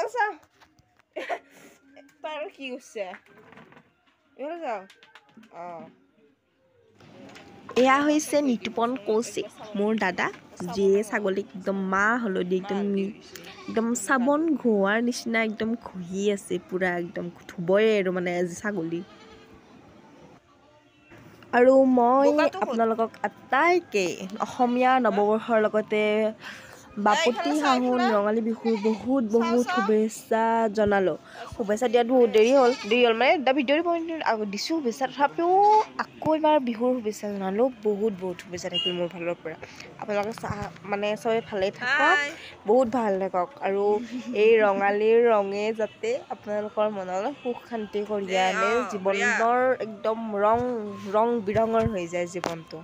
ইফালে চাওঁ, তাৰ কি কৰিছে, ইফালে চাওঁ। অঁ, এয়া হৈছে নিতুপন কৌশিক, মোৰ দাদা, যিয়ে ছাগলীক একদম মাহ হালধি একদম একদম চাবোন ঘঁহোৱাৰ নিচিনা একদম ঘঁহি আছে, পূৰা একদম ধুবই আৰু মানে আজি ছাগলী। আৰু মই আপোনালোকক আটাইকে অসমীয়া নৱবৰ্ষৰ লগতে বাপতি সাহোন ৰঙালী বিহুৰ বহুত বহুত শুভেচ্ছা জনালোঁ। শুভেচ্ছা দিয়াত বহুত দেৰি হ'ল, দেৰি হ'ল মানে এটা ভিডিঅ' দিছোঁ শুভেচ্ছা, তথাপিও আকৌ এবাৰ বিহুৰ শুভেচ্ছা জনালোঁ। বহুত বহুত শুভেচ্ছা থাকিল মোৰ ফালৰ পৰা। আপোনালোকে চাহ মানে চবেই ভালেই থাকক, বহুত ভাল থাকক, আৰু এই ৰঙালীৰ ৰঙে যাতে আপোনালোকৰ মনত সুখ শান্তি কঢ়িয়াই আনে, জীৱনৰ একদম ৰং ৰং বিৰঙৰ হৈ যায় জীৱনটো।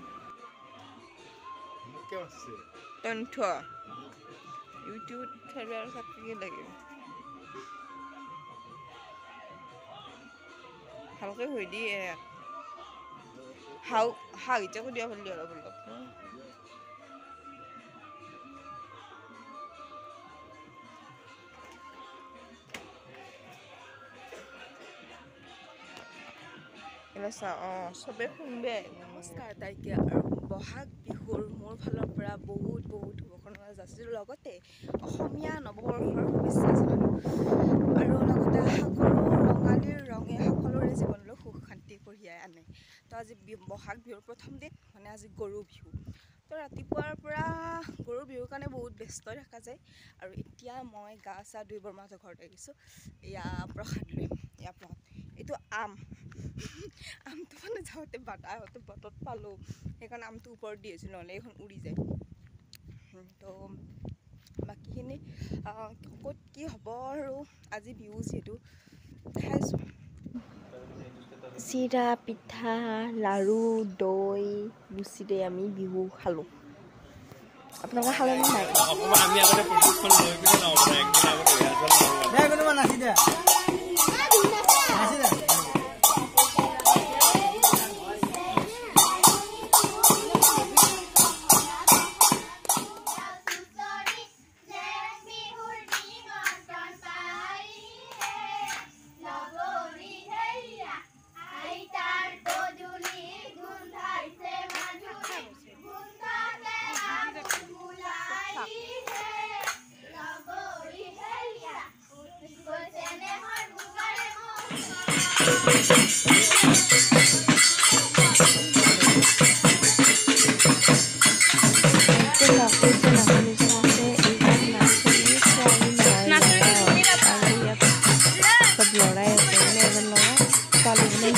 ইউটিউব আৰু চাকৰি লাগিব, ভালকৈ হৈ দিয়ে হাও হাও এতিয়া দিব পাৰিলি অলপ অলপ। চাওঁ, অঁ, চবে শুনবে। নমস্কাৰ আটাইকে, আৰু বহাগ বিহুৰ মোৰ ফালৰ পৰা বহুত বহুত শুভকামনা যাচিলোঁ, লগতে অসমীয়া নৱবৰ্ষৰ শুভেচ্ছা জনালোঁ, আৰু লগতে আশা কৰোঁ ৰঙালীৰ ৰঙে সকলোৰে জীৱনলৈ সুখ শান্তি কঢ়িয়াই আনে। তো আজি বহাগ বিহুৰ প্ৰথম দিন, মানে আজি গৰু বিহু। তো ৰাতিপুৱাৰ পৰা গৰু বিহুৰ কাৰণে বহুত ব্যস্ত থকা যায়। আৰু এতিয়া মই গা চা ধুই বৰমাহঁতৰ ঘৰত আহিছোঁ, এয়া প্ৰসাদ লৈ, এয়া প্ৰসাদ, এইটো আম, আমটো মানে যাওঁতে বাট আহোঁতে বাটত পালোঁ, সেইকাৰণে আমটো ওপৰত দি আহিছোঁ, নহ'লে এইখন উৰি যায়। তো বাকীখিনি ক'ত কি হ'ব আৰু আজি বিহু যিহেতু দেখাইছোঁ। চিৰা পিঠা লাড়ু দৈ লুচিৰে আমি বিহু খালোঁ। আপোনালোকে খালেনে নাই? লৰাই আছে, মানে এজন ল'ৰা ছোৱালী মানে।